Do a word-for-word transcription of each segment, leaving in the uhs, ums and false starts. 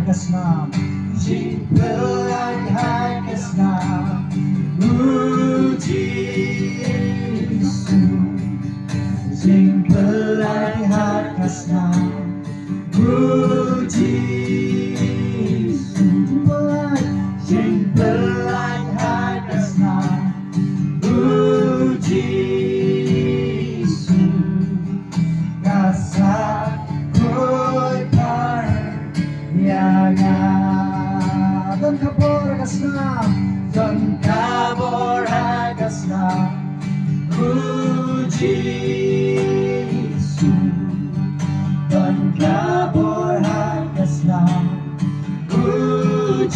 Ka snam. Jingpyllait ha ka snam. U Jisu. Jingpyllait ha ka snam. U Jisu. Jingpyllait. Jingpyllait ha ka snam. U Jisu. Ka sa khuid par ïa nga. Don ka bor ha ka snam. Don ka bor ha ka snam. U Jisu. Don ka bor ha ka snam. U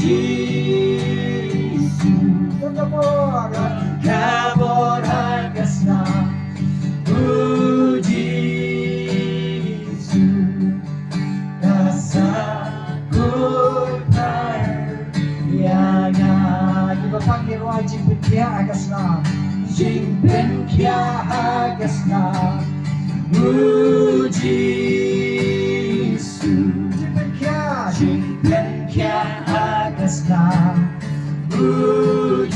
Jisu. Don ka bor. Don ka bor ha ka snam. U Jisu. Ka sa khuid par ïa nga. Kiba pang ki rwai jingpynkhiah ha ka snam. Jingpynkhiah ha ka snam. U Jisu. Jingpynkhiah. Jingpynkhiah ha ka snam. U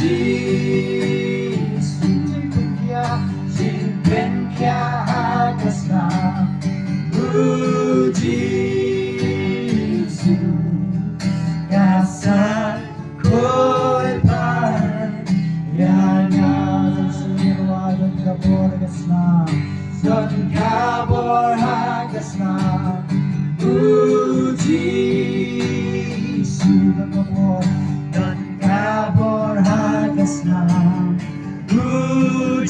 Jisu. Jingpynkhiah. Jingpynkhiah ha ka snam. U Jisu. Ka sa khuid par ïa nga. Don ka bor ha ka snam. Don ka bor ha ka snam. U Jisu. Don ka bor. Don ka bor ha ka snam. U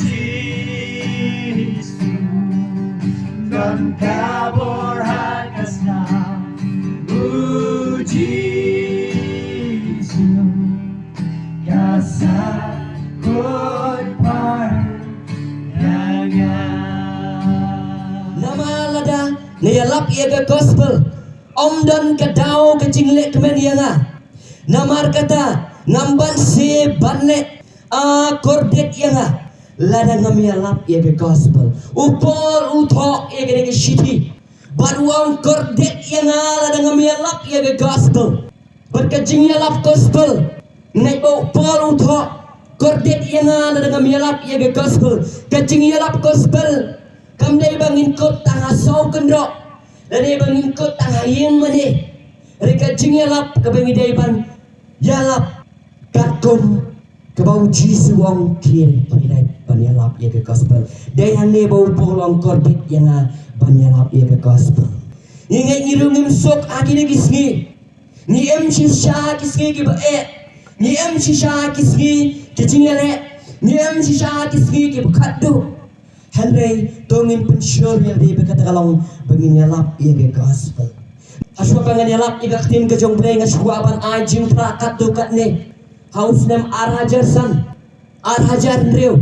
Jisu. Don ka bor ha ka snam. U Jisu. Ka sa khuid par ïa nga. Namar lada nga ïalap ïa ka gospel, ym don ka daw ka jingleh kmen ïa nga. Namar kata ngam banse ban leh a kordit ïa nga lada ngam ïalap ïa ka gospel. U Paul u thoh ïa kane ka shithi bad u ong kordit ïa nga lada ngam ïalap ïa ka gospel. Bad ka jingïalap gospel, ngai ba u Paul u thoh kordit ïa nga lada ngam ïalap ïa ka gospel. Ka jingïalap gospel kam dei ba ngin kut tang ha saw kynroh, lane ba ngin kut tang ha ïing mane. Hynrei ka jingïalap kaba ngi dei ban ïalap katkum kaba u Jisu u ong khie, khie leit ban ïalap ïa ka gospel. Dei hangne ba u Paul u ong kordit ïa nga ban ïalap ïa ka gospel. Ngi ngeit ngi ruh ngim suk ha kine ki sngi. Ngi im shisha ki sngi kiba eh. Ngi im shisha ki sngi ki jingïaleh. Ngi im shisha ki sngi kiba khatduh. Hynrei to ngin pynshlur ïa lade ba kata ka long ba ngin ïalap ïa ka gospel. Hashwa ba ngan ïalap ïa ka ktien ka jong U Blei nga shu kwah ban ai jingphla katto katne. Ha u snem ar hajar san, ar hajar hynriew,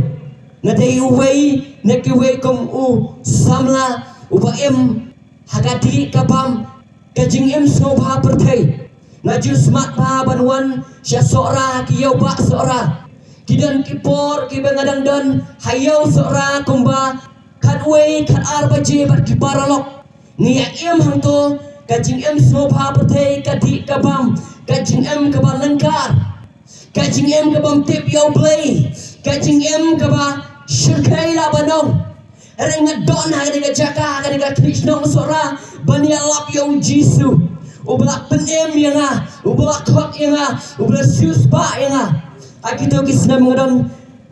nga dei uwei na kiwei kum u samla uba im ha ka dih ka bam ka jingim sngewbha pyrthei. Nga ju smat bha ban wan sha Sohra ha ki ïew bah Sohra. Ki don ki por kiba nga dang don ha ïew Sohra kumba khatwei khatar baje bad ki paralok. Ngi ïa im hangto ka jingim sngewbha pyrthei, ka dih ka bam, ka jingim kaba lyngkar, ka jingim ka bym tip ïa U Blei, ka jingim kaba shyrkhei lah ban ong. Hynrei nga don ha kane ka jaka, ha kane ka khlieh shnong Sohra ban ïalap ïa U Jisu uba la pynim ïa nga, uba la khot ïa nga, uba la siewspah ïa nga. Ha kito ki snem nga don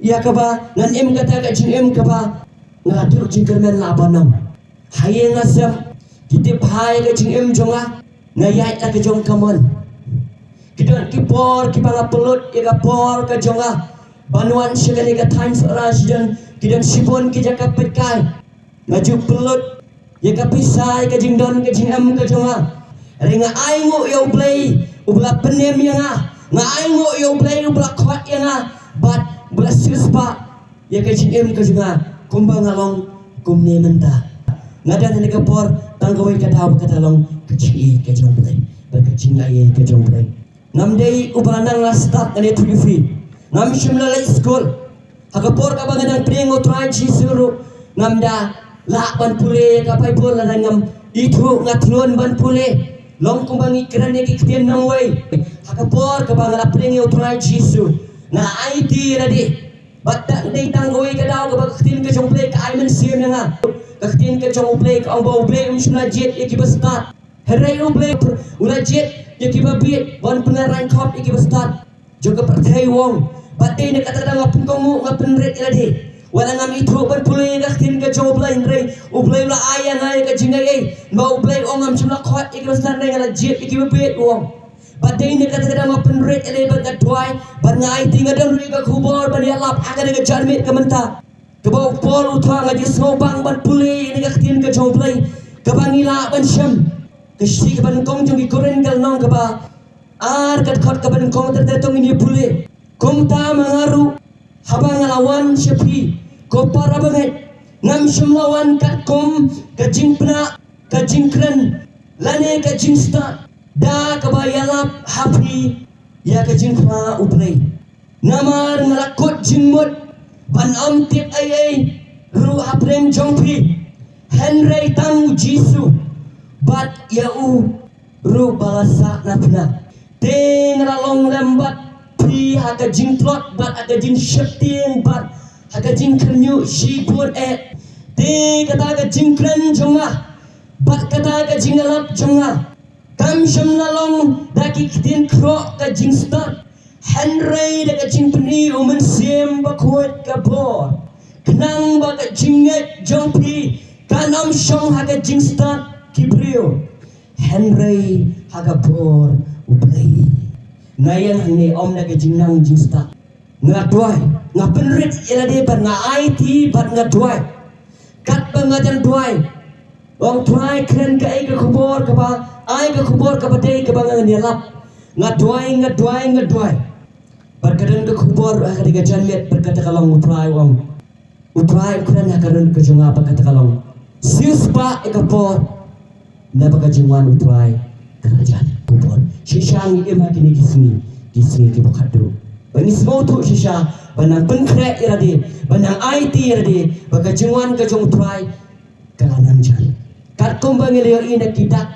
ïa kaba ngan im kata ka jingim kaba nga la duh jingkyrmen lah ban ong. Ha ïing ha sem ki tip bha ïa ka jingim jong nga, nga ïaid la ka jong ka mon. Ki don ki por kiba nga pynlut ïa ka por ka jong nga ban wan sha kane ka thaiñ Sohra. Ki don, ki don shibun ki jaka peitkai. Nga ju pynlut ïa ka pisa ïa ka jingdon ka jingem ka jong nga. Hynrei nga ainguh ïa U Blei uba la pynim ïa nga. Nga ainguh ïa U Blei uba la khot ïa nga bad uba la siewspah ïa ka jingim ka jong nga kumba nga long kumne mynta. Nga don ha kane ka por tang kawei ka daw, kata long ka jingïeit ka jong U Blei bad ka jingïeit ka jong U Blei. Ngam dei uba la nang la stad, ngan ïathuh ïa phi. Ngam shym la leit skul. Ha ka por kaba nga dang pdiang U Trai Jisu ruh ngam da lah ban pule ka Baibl, lada ngam ithuh nga thlun ban pule. Long kumba ngi kren ïa ki ktien nongwei ha ka por kaba nga la pdiang ïa U Trai Jisu. Nga aiti ïa lade. Bad tang dei tang kawei ka daw kaba ka ktien ka jong U Blei ka ai mynsiem ïa nga. Ka ktien ka jong U Blei ka ong ba U Blei um shym la jied ïa kiba stad. Hynrei U Blei u la jied ïa kiba bieit ban pynrangkhop ïa kiba stad jong ka pyrthei, u ong. Bad dei na kata ka daw nga pynkohnguh, nga pynrit ïa lade. Wat la ngam ithuh ban pule ïa ka ktien ka jong U Blei, hynrei U Blei u la ai ïa nga ïa ka jingaiei. Ba U Blei u ong ngam shym la khot ïa kiba stad, hynrei nga la jied ïa kiba bieit, u ong. Bad dei na kata ka daw nga pynrit ïa lade bad nga duwai, bad nga aiti, nga don ruh ïa ka khubor ban ïalap ha kane ka janmiet ka mynta. Kaba u Paul u thah, nga ju sngewbang ban pule ïa kane ka ktien ka jong U Blei kaba ngi lah ban shem. Ka shithi kaba nyngkong jong ki Korinth ka lynnong kaba ar, ka dkhot kaba nyngkong ter ter, to ngin ïa pule. Kumta ma nga ruh, haba nga la wan sha phi, ko para bangeit, ngam shym la wan katkum ka jingpynah, ka jingkren, lane ka jingstad, da kaba ïalap ha phi ïa ka jingphla U Blei. Namar nga la kut jingmut ban ym tip ei ei ruh hapdeng jong phi, hynrei tang U Jisu bad ïa u ruh ba la sah na pnah. Te nga la long lem bad phi ha ka jingtlot bad ha ka jingsheptieng bad ha ka jingkhynñiuh shibun eh. Te kata ka jingkren jong nga bad kata ka jingïalap jong nga kam shym la long da ki ktien khroh ka jingstad, hynrei da ka jingpyni U Mynsiem Bakhuid ka bor, khnang ba ka jingngeit jong phi kan ym shong ha ka jingstad ki briew, hynrei ha ka bor U Blei. Nga ïeng hangne ym na ka jingnang jingstad. Nga duwai, nga pynrit ïa lade bad nga aiti bad nga duwai. Katba nga dang duwai, ong Trai, kren kaei ka khubor kaba, ai ka khubor kaba dei kaba ngan ïalap. Nga duwai, nga duwai, nga duwai. Bad ka don ka khubor ha kane ka janmiet, bad kata ka long U Trai u ong. U Trai u kren ha ka ri ka jong nga bad kata ka long, siewspah ïa ka por, naba ka jingwan U Trai ka la jan. Khubor. Shisha ngi im ha kine ki sngi, ki sngi kiba khatduh, ba ngi sngewthuh shisha, ba nang pynkhreh ïa lade, ba nang aiti ïa lade ba ka jingwan ka jong U Trai ka la nang jan. Katkum ba ngi la ïohi na ki dak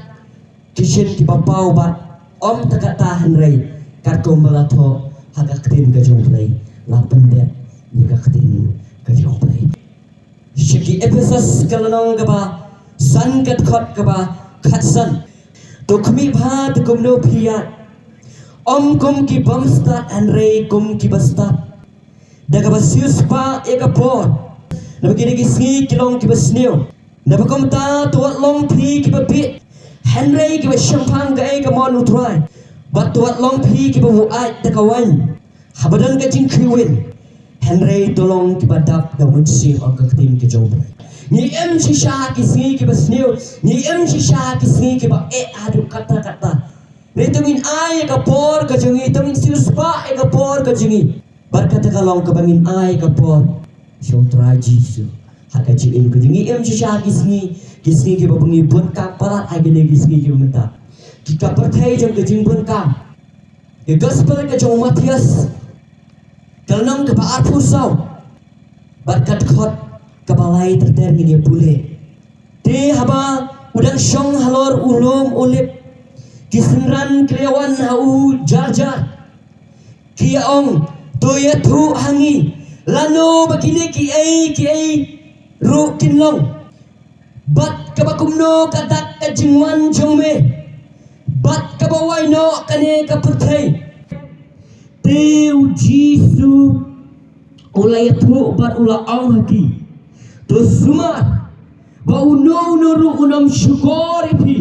ki shin kiba paw bad ym tang kata, hynrei katkum ba la thoh ha ka ktien ka jong U Blei, la pyndep ïa ka ktien ka jong U Blei. Sha ki Ephesos ka lynnong kaba san, ka dkhot kaba khatsan. To khmih bha da kumno phi ïaid, ym kum ki bymstad hynrei kum kiba stad, da kaba siewspah ïa ka por, naba kine ki sngi ki long kiba sniew. Naba kumta to wat long phi kiba bieit hynrei kiba shemphang kaei ka mon U Trai, bad to wat long phi kiba buaid da ka wain haba don ka jingkhih win, hynrei to long kiba dap da U Mynsiem, ong ka ktien ka jong U Blei. Ngi im shisha ha ki sngi kiba sniew, ngi im shisha ha ki sngi kiba eh haduh katta katta. Hynrei to ngin ai ïa ka por ka jong ngi, to ngin siewspah ïa ka por ka jong ngi. Bad kata ka long kaba ngin ai ka por sha U Trai Jisu ha ka jingim ka jong ngi. Im shisha ha ki sngi, ki sngi kiba ngi bun kam palat ha kine ki sngi kiba mynta. Ki, ka pyrthei jong ka jingbun kam. Ka gospel ka jong u Mathaios, ka lynnong kaba arphew saw, bad ka dkhot kaba lai ter ter ngin ïa pule. Te haba u dang shong halor u lum Olib, ki synran ki la ïa wan ha u jar jar, ki ïa ong, to ïathuh ha ngi lano ba kine kiei kiei ruh kin long, bad kaba kumno ka dak ka jingwan jong me, bad kaba wai noh kane ka pyrthei. Te u Jisu u la ïathuh bad u la ong ha ki, to sumar ba uno uno ruh un ym shukor ïa phi.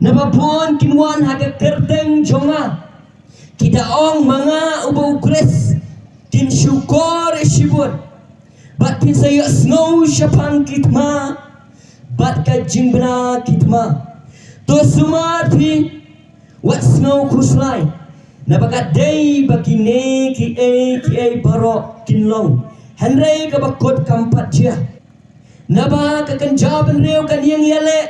Naba bun kin wan ha ka kyrteng jong nga, ki da ong, ma nga uba u Khrist, kin shukor ïa shibun. Bad phin sa ïohsngew shaphang ki thma bad ka jingbna ki thma. To sumar phi, wat sngew khuslai, naba ka dei ba kine kiei kiei baroh kin long, hynrei kaba kut kam pat jia. Naba ka kynja bynriew kan ïeng ïaleh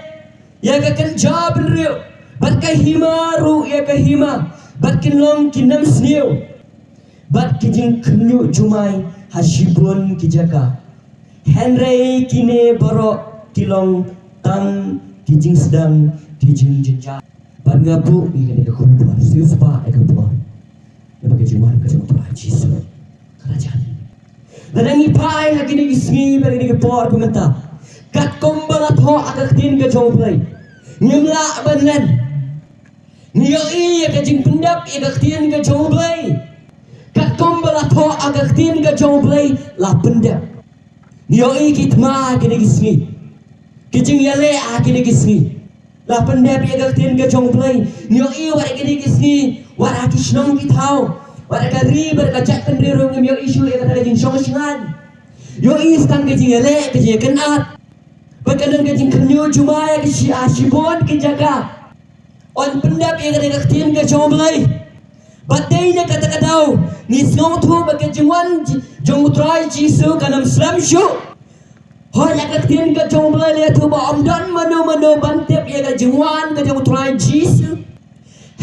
ïa ka kynja bynriew, bad ka hima ruh ïa ka hima, bad kin long ki nemsniew, bad ki jingkhynñiuh jumai ha shibun ki jaka. Hynrei kine baroh ki long tang ki jingsdang ki jingjynjar. Bad nga buh ïa kane ka khubor, siewspah ïa ka khubor, ïa ka jingwan ka jong u Trai Jisu. Ka la jan. Lada ngi phai ha kine ki sngi bad kine ki por ba mynta, katkum ba la thoh ha ka ktien ka jong u Blei, ngim lah ban len. Ngi ïohi ïa ka jingpyndep ïa ka ktien ka jong u Blei. Katkum ba la thoh ha ka ktien ka jong u Blei, la pyndep. Ngi ïohi ki thma ha kine ki sngi, ki jingïaleh ha kine ki sngi. La pyndep ïa ka ktien ka jong u Blei. Ngi ïohi wat ha kine ki sngi, wat ha ki shnong ki thaw, wat ha ka ri bad ka jaitbynriew ruh, ngim ïohi shuh ïa kata ka jingshong shngain. Ïohi tang ka jingïaleh, ka jingïakynad, bad ka don ka jingkhynñiuh jumai ha ki shi-, ha shibun ki jaka. Yn pyndep ïa kata ka ktien ka jong u Blei. Bad dei na kata ka daw ngi sngewthuh ba ka jingwan ji-, jong u Trai Jisu kan ym slem shuh. Hooid, ïa ka ktien ka jong u Blei la ïathuh ba ym don mano mano ban tip ïa ka jingwan ka jong u Trai Jisu.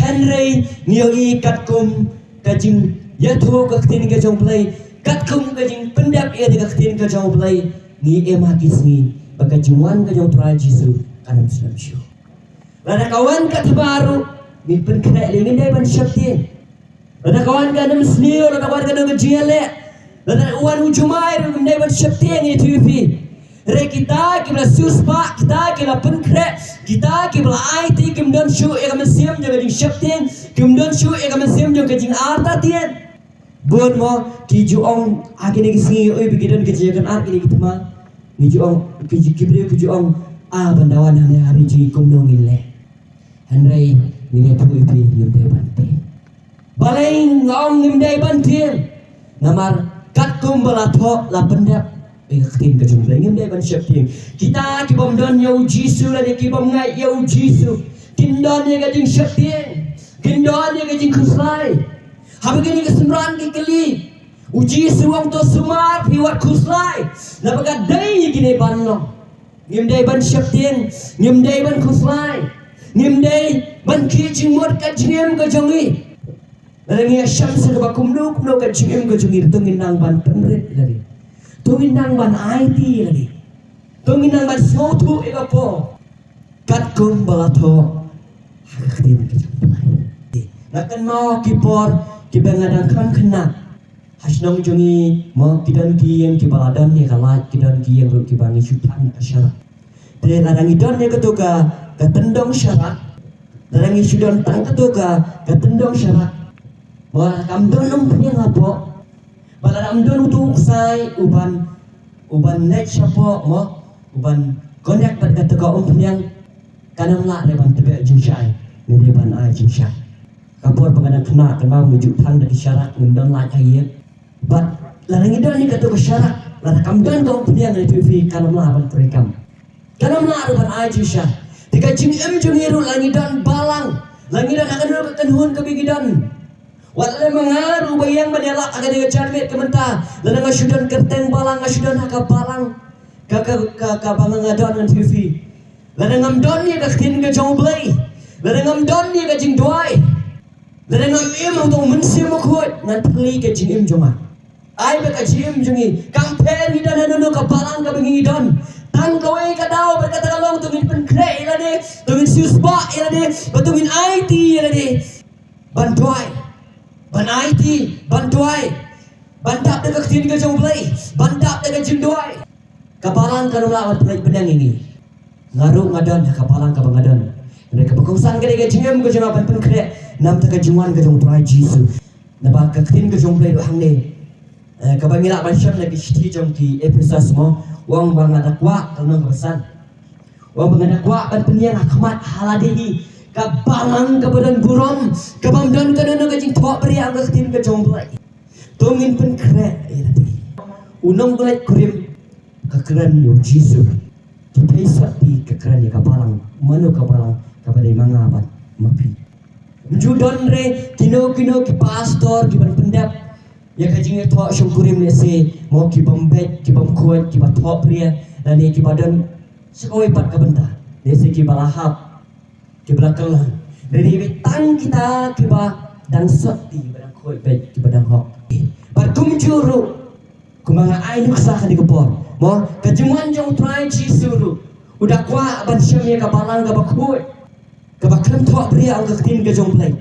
Hynrei ngi ïohi katkum ka jingïathuh ka ktien ka jong u Blei, katkum ka jingpyndep ïa ka ktien ka jong u Blei, ngi im ha ki sngi ba ka jingwan ka jong u Trai Jisu kan ym slem shuh. Lada ka wan ka thma ruh, ngin pynkhreh lei, ngim dei ban sheptieng. Lada ka wan ka mynsngi, lada ka wan ka jingïaleh, lada ka wan u jumai ruh, ngim dei ban sheptieng, ïathuh ïa phi. Hynrei kita kiba la siewspah, kita kiba la pynkhreh, kita kiba la aiti, kim don shuh ïa ka mynsiem jong ka jingsheptieng, kim don shuh ïa ka mynsiem jong ka jingartatien. Bun mo ki ju ong ha kine ki sngi, oi, ba ki don ka jingïakynad kine ki thma. Ngi ju ong, ki ju, ki briew ki ju ong, ah, ban da wan hangne ha ri jong ngi kumno ngin leh. Hynrei ngi ïathuh ïa phi, ngim dei ban tieng. Balei nga ong ngim dei ban tieng? Namar katkum ba la thoh, la pyndep ïa ka ktien ka jong u Blei, ngim dei ban sheptieng. Kita ki bym don ïa u Jisu lane ki bym ngeit ïa u Jisu, kin don ïa ka jingsheptieng, kin don ïa ka jingkhuslai. Haba kine ki synran ki kylli, u Jisu u ong, to sumar, phi wat khuslai, naba ka dei ïa kine ban long. Ngim dei ban sheptieng, ngim dei ban khuslai, ngim dei ban khih jingmut ka jingim ka jong ngi. Lada ngi ïashem sha kaba kumno kumno ka jingim ka jong ngi, to ngin nang ban pynrit lade, to ngin nang ban aiti lade, to ngin nang ban sngewthuh ïa ka por katkum ba la thoh ha ka ktien ka jong u Blei. Nga kynmaw ki por kiba nga dang kham khynnah. Ha shnong jong ngi mo, ki don ki ïing kiba la don ïa ka light, ki don ki ïing ruh kiba ngi shu thang da ka sharak. Te lada ngi don ïa kato ka, ka tyndong sharak, lada ngi shu don tang kato ka, ka tyndong sharak, mo, lada kam don umphniang hapoh, bad lada kam don uto u ksai uban, uban leit shapoh mo, uban connect bad kato ka umphniang, kan ym lah re ban tbeh jingshai, ne ban ai jingshai. Ka por ba nga dang khynnah, kynmaw, ngi ju thang da ki sharak, ngim don light ha ïing. Bad lada ngi don ïa kato ka sharak, lada kam don ka umphniang, ïathuh ïa phi, kan ym lah ban treikam, kan ym lah ruh ban ai jingshai. Te ka jingim jong ngi ruh, lada ngi don balang, lada ngi don ha kano ka kynhun kaba ngi don, wat lada ma nga ruh ba ïeng ban ïalap ha kane ka janmiet ka mynta, lada nga shu don kyrteng balang, nga shu don ha ka balang ka, ka, ka, kaba nga, nga don, ngan ïathuh ïa phi, lada ngam don ïa ka ktien ka jong u Blei, lada ngam don ïa ka jingduwai, lada ngam im ha uto u Mynsiem Bakhuid, ngan pynlong ka jingim jong nga. Ai ba ka jingim jong ngi kam pher, ngi don hano hano ka balang kaba ngi don, tang kawei ka daw, bad kata ka long, to ngin pynkhreh ïa lade, to ngin siewspah ïa lade, bad to ngin aiti ïa lade ban duwai, ban aiti, ban duwai, ban dap da ka ktien ka jong u Blei, ban dap da ka jingduwai. Ka balang kan ym lah ban pynleit pynïeng ïa ngi. Nga ruh nga don ha ka balang kaba nga don. Hynrei kaba kongsan ka dei ka jingim ka jong nga ban pynkhreh na bynta ka jingwan ka jong u Trai Jisu. Naba ka ktien ka jong u Blei ruh hangne, eh, kaba ngi lah ban shem na ki shithi jong ki Ephesos mo, u ong ba nga da kwah, ka lynnong kaba san, u ong ba nga da kwah ban pynïeng ha khmat ha lade hi ka balang kaba don burom, kabym don kano kano ka jingthohbria, ong ka ktien ka jong u Blei. To ngin pynkhreh ïa lade. U nongpynleit kurim ka kren ïa u Jisu. Ki theisotti ka kren ïa ka balang. Mano ka balang? Kaba dei ma nga bad ma phi. Ym ju don re kino kino ki pastor kiban pyndep ïa ka jingïathoh shongkurim, lehse mo, ki bym beit, ki bym khuid, kiba thohbria, lane kiba don sa kawei pat ka bynta, lehse kiba la hap, kiba la kyllon. Dei dei beit tang kita kiba dang sotti, kiba dang khuid beit, kiba dang hok. Bad kumjuh ruh, kumba nga ai nuksa kane ka por mo, ka jingwan jong u Trai Jisu ruh, u da kwah ban shem ïa ka balang kaba khuid. Kaba khlem thoh bria ong ka ktien ka jong U Blei.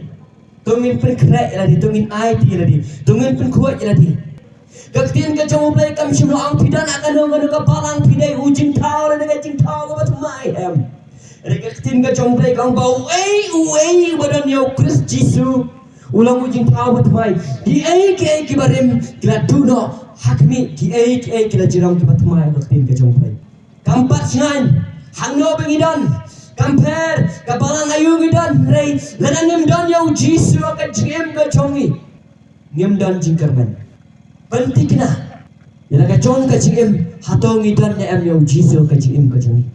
To ngin pynkhreh ïa lade, to ngin aiti ïa lade, to ngin pynkhuid ïa lade. Ka ktien ka jong U Blei kam shym la ong phi don ha kano kano ka balang phi dei u jingthaw lane ka jingthaw kaba thymmai, em. Hynrei ka ktien ka jong U Blei ka ong ba uei uei uba don ïa U Khrist Jisu u long u jingthaw ba thymmai. Kiei kiei kiba rim ki la duh noh, ha khmih, kiei kiei ki la jrong kiba thymmai, ka ktien ka jong U Blei. Kam pat shngaiñ hangno ba ngi don, kam pher ka balang aïu ngi don, hynrei lada ngim don ïa U Jisu ha ka jingim ka jong ngi, ngim don jingkyrmen. Pynthikna ïa la ka jong ka jingim, hato ngi don ne em ïa U Jisu ha ka jingim ka jong ngi?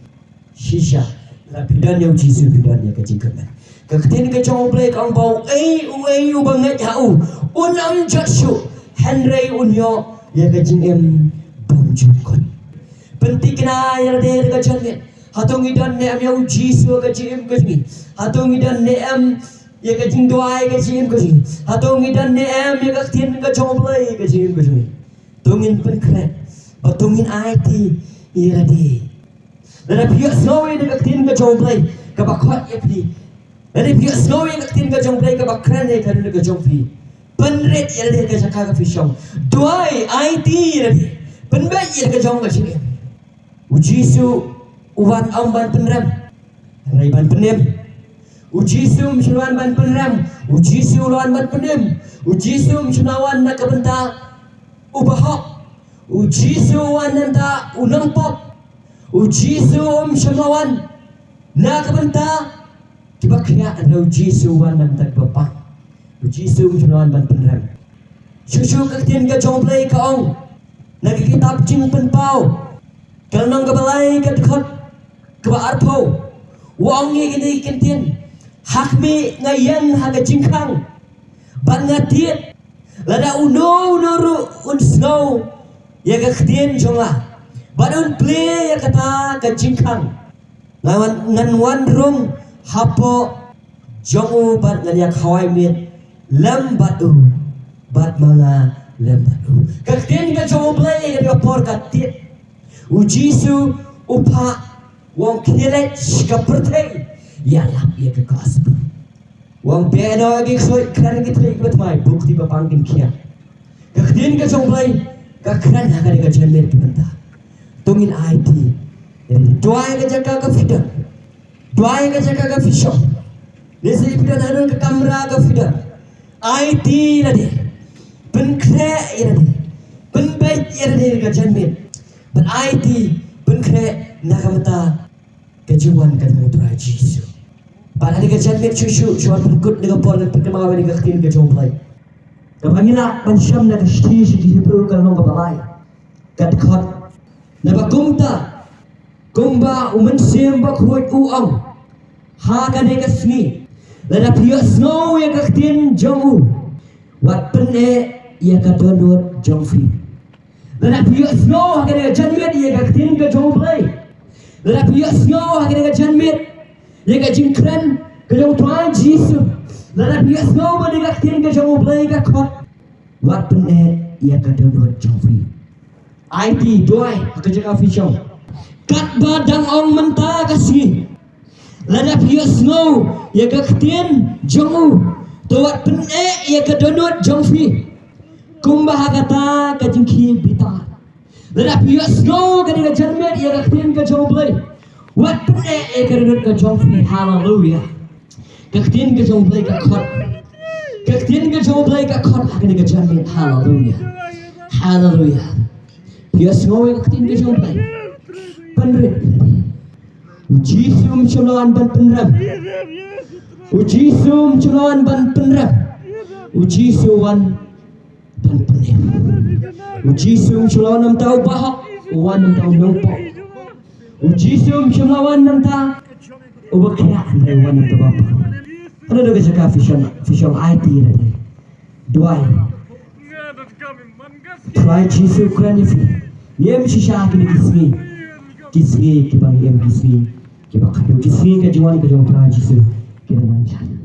Shisha, lada phi don ïa U Jisu phi don ïa ka jingkyrmen. Ka ktien ka jong U Blei ka ong ba uei uei uba ngeit ha u, un ym jot shuh, hynrei un ïoh ïa ka jingim bymjukut. Pynthikna ïa lade da ka janmiet. Hato ngi don ne em ïa U Jisu ha ka jingim ka jong ngi? Hato ngi don ne em ïa ka jingduwai ka jingim ka jong ngi? Hato ngi don ne em ïa ka ktien ka jong U Blei ka jingim ka jong ngi? To ngin pynkhreh bad to ngin aiti ïa lade. Lada phi ïohsngew ïa ka ktien ka jong U Blei kaba khot ïa phi, lada phi ïohsngew ïa ka ktien ka jong U Blei kaba kren ïa ka dohnud ka jong phi, pynrit ïa lade ha ka jaka ka phi shong. Duwai, aiti ïa lade, pynbeit ïa la ka jong ka jingim. U Jisu u wan ym ban pynrem, hynrei ban pynim. U Jisu um shym la wan ban pynrem, U Jisu u la wan ban pynim. U Jisu um shym la wan na ka bynta u bahok. U Jisu u wan na ka bynta u nongpop. U Jisu um shym la wan na ka bynta kiba khiah, hynrei U Jisu u wan na ka bynta kiba pang. U Jisu um shym la wan ban pynrem. Shuh shuh ka ktien ka jong U Blei ka ong na ka kitab Jingpynpaw, ka lynnong kaba lai, ka dkhot kaba arphew, u ong ïa kine ki kyntien: Ha khmih, nga ïeng ha ka jingkhang bad nga tied, lada uno uno ruh un sngew ïa ka ktien jong nga bad un plie ïa kata ka jingkhang, ngan wan, ngan wan rung hapoh jong u bad ngan ïa khawai miet lem bad u, bad ma nga lem bad u. Ka ktien ka jong U Blei ïa ka por ka tied. U Jisu u phah, u ong khie leit sha ka pyrthei, ïa lap ïa ka gospel. U ong beh noh ïa ki ksuid, kren ïa ki thylliej kiba thymmai, buh kti ba pang kin khiah. Ka ktien ka jong U Blei ka kren ha kane ka janmiet ka bynta. To ngin aiti. Duwai ka jaka ka phi don. Duwai ka jaka ka phi shong. Lehse phi don ha kano ka kamra ka phi don. Aiti ïa lade. Pynkhreh ïa lade. Pynbeit ïa lade ka janmiet. Bad aiti, pynkhreh na ka bynta ka jingwan ka jong U Trai Jisu. Bad ha kane ka janmiet shuh shuh, shuwa ban kut ïa ka por, ngan pynkynmaw ïa kane ka ktien ka jong U Blei kaba ngi lah ban shem na ka shithi sha ki Hebru, ka lynnong kaba lai, ka dkhot: Naba kumta, kumba U Mynsiem Bakhuid u ong, ha kane ka sngi, lada phi ïohsngew ïa ka ktien jong u, wat pyneh ïa ka dohnud jong phi. Lada phi ïohsngew ha kane ka janmiet ïa ka ktien ka jong U Blei, lada phi ïohsngew ha kane ka janmiet ïa ka jingkren ka jong U Trai Jisu, lada phi ïohsngew ba kane ka ktien ka jong U Blei ka khot, wat pyneh ïa ka dohnud jong phi. Aiti, duwai ha ka jaka phi shong. Katba dang ong mynta ka sngi, lada phi ïohsngew ïa ka ktien jong u, to wat pyneh ïa ka dohnud jong phi, kumba ha kata ka jingkhih bitar. Lada phi ïohsngew ha kane ka janmiet ïa ka ktien ka jong U Blei, wat pyneh ïa ka dohnud ka jong phi. Haleluya. Ka ktien ka jong U Blei ka khot. Ka ktien ka jong U Blei ka khot ha kane ka janmiet. Haleluya. Haleluya. Phi ïohsngew ïa ka ktien ka jong U Blei? Pynrit. U Jisu um shym la wan ban pynrem. U Jisu um shym la wan ban pynrem. U Jisu u wan ban pynim. U Jisu um shym la wan na ka bynta u bahok, u wan na ka bynta u nongpop. U Jisu um shym la wan na ka bynta uba khiah, hynrei u wan na ka bynta uba pang. Hynrei ha ka jaka phi shong, phi shong, aiti ïa lade. Duwai. Trai Jisu kren ïa phi. Ngim shisha ha kine ki sngi. Ki sngi kiba ngim, ki sngi kiba khadduh, ki sngi ka jingwan ka jong Trai Jisu. Ki dang wan jan.